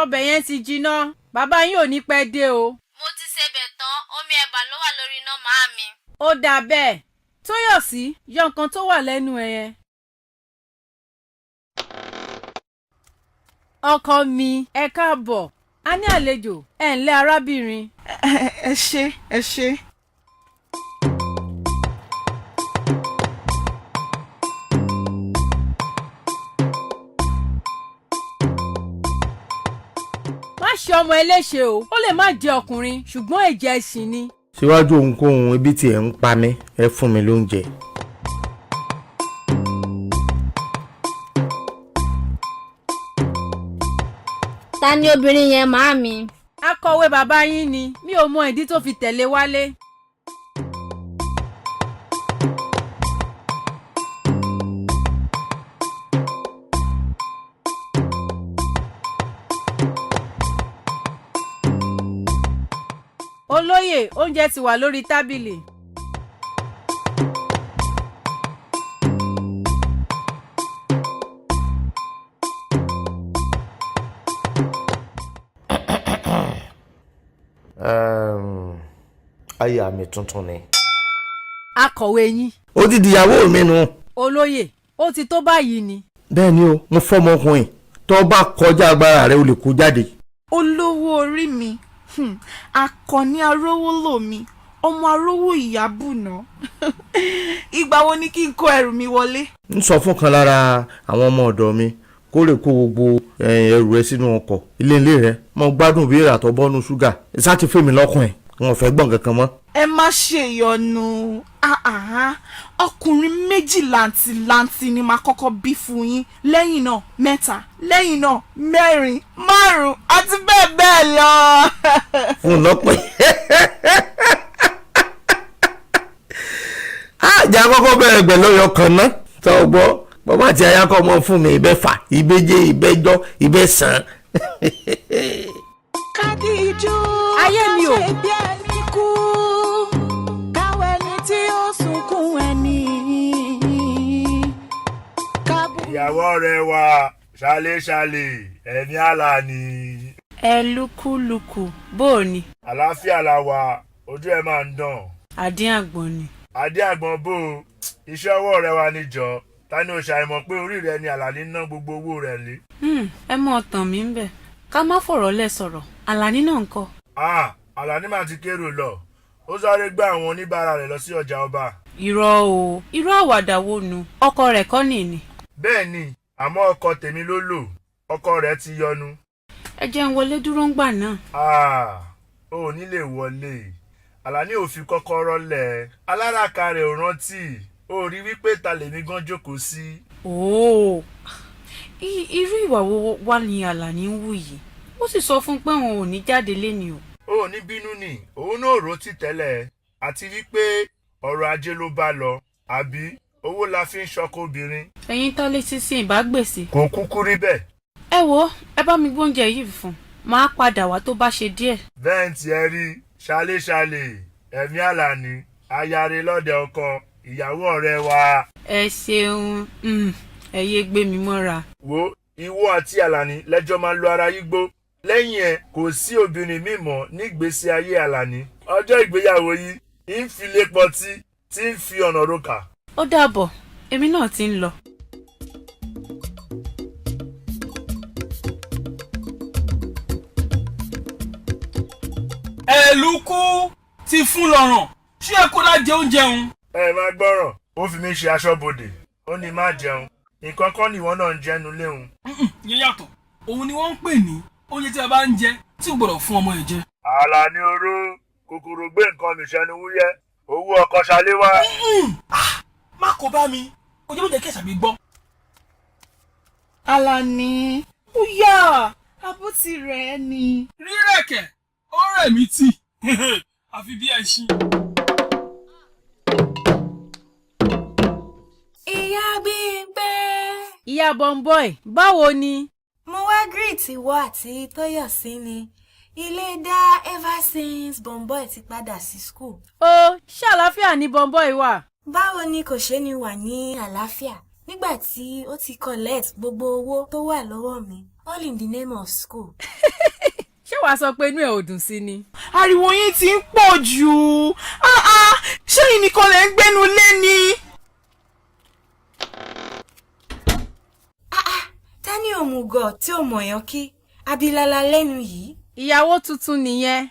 Ọbẹ̀ yẹn ti jiná? Bàbá yín ò ní pẹ́ dé o. Mo ti sebẹ̀ tán, omi ẹ̀bà ló wà lórí iná, màámi. Ó dáa bẹ́ẹ̀. Tóyọ̀sí, yọ nǹkan tó wà lẹ́nu ẹ yẹn. Ọkọ mi, ẹ káàbọ̀, a ní àlejò. Ẹ ǹlẹ́, arábìnrin. Ẹ ṣé, ẹ ṣé. Má ṣe ọmọ eléṣe o, ó lè má jẹ́ ọkùnrin, ṣùgbọ́n ẹ̀jẹ̀ ẹ̀sìn ni. Síwájú ohunkóhun, ebi tí ẹ̀ ń pa mí, ẹ fún mi lóúnjẹ. Ta ni obìnrin yẹn, màámi? Akọ̀wé bàbá yín ni, mi ò mọ ìdí tó fi tẹ̀lé wálé. Olóyè, oúnjẹ ti wà lórí tábìlì. Aya mi tuntun ni. Akọ̀wé yín? Ó ti dìyàwó mi nù. Olóyè, ó ti tó báyìí ni. Bẹ́ẹ̀ ni o, mo fọ́mọkùnrin tó bá kọjá agbára rẹ, o lè kó jáde. Olówó orí mi, akọni arówólò mi, ọmọ arówó ìyábùnà, ìgbà wo ni kí n kó ẹrù mi wọlé? Ń sọ fún kan lára àwọn ọmọ ọ̀dọ̀ mi kó lè kó gbogbo ẹrù rẹ sínú ọkọ̀ ilé ilé rẹ. Mo gbádùn bí ìràtọ̀ bọ́nú ṣúgà sá ti fèmí lọ́kùnrin, wọn ò fẹ́ gbọ̀n kankan mọ́. Ẹ má ṣe ìyọnu. Ah, ah, ọkùnrin méjì làǹtìlanti ni màá kọ́kọ́ bí fún yín, lẹ́yìn náà mẹ́ta, lẹ́yìn náà mẹ́rin, márùn-ún àti bẹ́ẹ̀ bẹ́ẹ̀ lọ. Fún un lọ́pẹ́. Àjà kọ́kọ́ bẹ̀rẹ̀ pẹ̀lú ọyọ kan náà tó gbọ́. Bàbá àti aya kọ́ mọ́ fún mi ìbẹ́fà, ìbéje, ìbẹ́jọ, ìbẹ́sàn. Kádìjú. Ayé mi o. Ká ṣe bí ẹni kú, káwọ ẹni tí ó sunkún ẹni. Kábù. Ìyàwó rẹ wà ṣálẹ̀ṣálẹ̀, ẹ̀mí Àlàní. Ẹ lúkúlùkù, bó o ní? Àlàáfíà la wà, ojú ẹ máa ń dàn. Àdín àgbọ̀n ni. Adé àgbọn bó o, iṣẹ́ ọwọ́ rẹ wà níjọ. Ta ni o ṣàìmọ̀ pé orí rẹ ni Àlàní ná gbogbo owó rẹ̀ lé? Ẹ mọ ọtàn mi ń bẹ, ká má fọ̀rọ̀ lẹ̀ sọ̀rọ̀. Àlàní náà ń kọ́? Ah, Àlàní mà ti kérò lọ, ó sáré gbá àwọn oníbàárà rẹ̀ lọ sí ọjà ọba. Irọ́ o, irú àwàdà wo nu? Ọkọ rẹ̀ kọ́ nìní? Bẹ́ẹ̀ ni, àmọ́ ọkọ tèmi ló lò, ọkọ rẹ̀ ti yọnu. Ẹ jẹ́ ń wọlé dúró ń gbà náà. Ah, o ò ní lè wọlé, Àlàní ò fi kọ́kọ́rọ́ lẹ̀, aláràkà rẹ̀ ò rántí. Ó rí wípé ta lèmi gan jókòó sí. Ooo, irú ìwà wo wá ni Àlàní ń wù yìí? Ó sì sọ fún un pé òun ò ní jáde léni o. Ó ní bínú ni, òun náà rò tí tẹ́lẹ̀, àti wípé ọrọ̀ ajé ló bá lọ, àbí owó la fi ń ṣọkọ obìnrin. Ẹ̀yin tá lé sísìn ìbá gbèsè. Kò kúkú rí bẹ́ẹ̀. Ẹ wo, ẹ bá mi gbóúnjẹ yìí fún un, máa padà wá tó bá ṣe díẹ̀. Bẹ́ẹ̀ tí ẹ rí ṣalé-ṣalé, ẹ̀mí Àlàní, ayáre lọ́dẹ ọkọ, ìyàwó ọ̀rẹ́ wa. Ẹ ṣeun, ẹ yé gbé mi mọ́ra. Wo, ìwọ àti Àlàní lẹ́jọ́ máa lo ara yí gbó lẹ́yìn ẹ, kò sí obìnrin mímọ́ nígbésí ayé Àlàní. Ọjọ́ ìgbéyàwó yìí ń fi lé pọtí tí ń fi ọ̀nà roka. Ó dàbọ̀, èmi náà ti ń lọ. Ẹ̀lùkú ti fún lọ́rùn, ṣé ẹ kó lájẹ oúnjẹ òun? Ẹ máa gbọ́ràn, ó fi mí ṣe aṣọ́bodè, ó ní má jẹun, nǹkan kan nìwọ náà ń jẹnu léhun. Yẹn yàtọ̀, òun ni wọ́n ń pè ní oúnjẹ tí a bá ń jẹ tí ò gbọ́dọ̀ fún ọmọ ẹ̀ jẹ. Àlàní oró kòkòrò gbé nǹkan mi sẹ́nu wúyẹ́, owó ọkọ̀ ṣalé wá. Má kó bá mi, ojú ló jẹ́ kí ẹ̀ṣà mi gbọ́. Àlàní, ó yá, abó ti rẹ̀ ẹ́ ni. Rírẹ̀kẹ̀, ó rẹ̀ mí tì, àfi bí ẹṣin. Ìyá Bímpé. Ìyá Bọ́ńbọ́ì, báwo ni? Mo wá greet ìwọ àti Tóyọ̀sí ni. Ilé dá ever since Bọ́ńbọ́ì ti padà sí school. Ó ṣàlàáfíà ní Bọ́ńbọ́ì wà. Báwo ni kò ṣe ni wà ní àlàáfíà? Nígbà tí ó ti collect gbogbo owó tó wà lọ́wọ́ mi, all in the name of school. Ṣé wàá sọ pé inú ẹ̀ ò dùn sí ni? Ariwo yín ti ń pọ̀ jù. Ah ah, ṣé yìí nìkan lè ń gbénu lé ni? Ta ni òmùgọ̀ tí ò mọ̀yán kí? Abilala lẹ́nu yìí. Ìyàwó tuntun nìyẹn.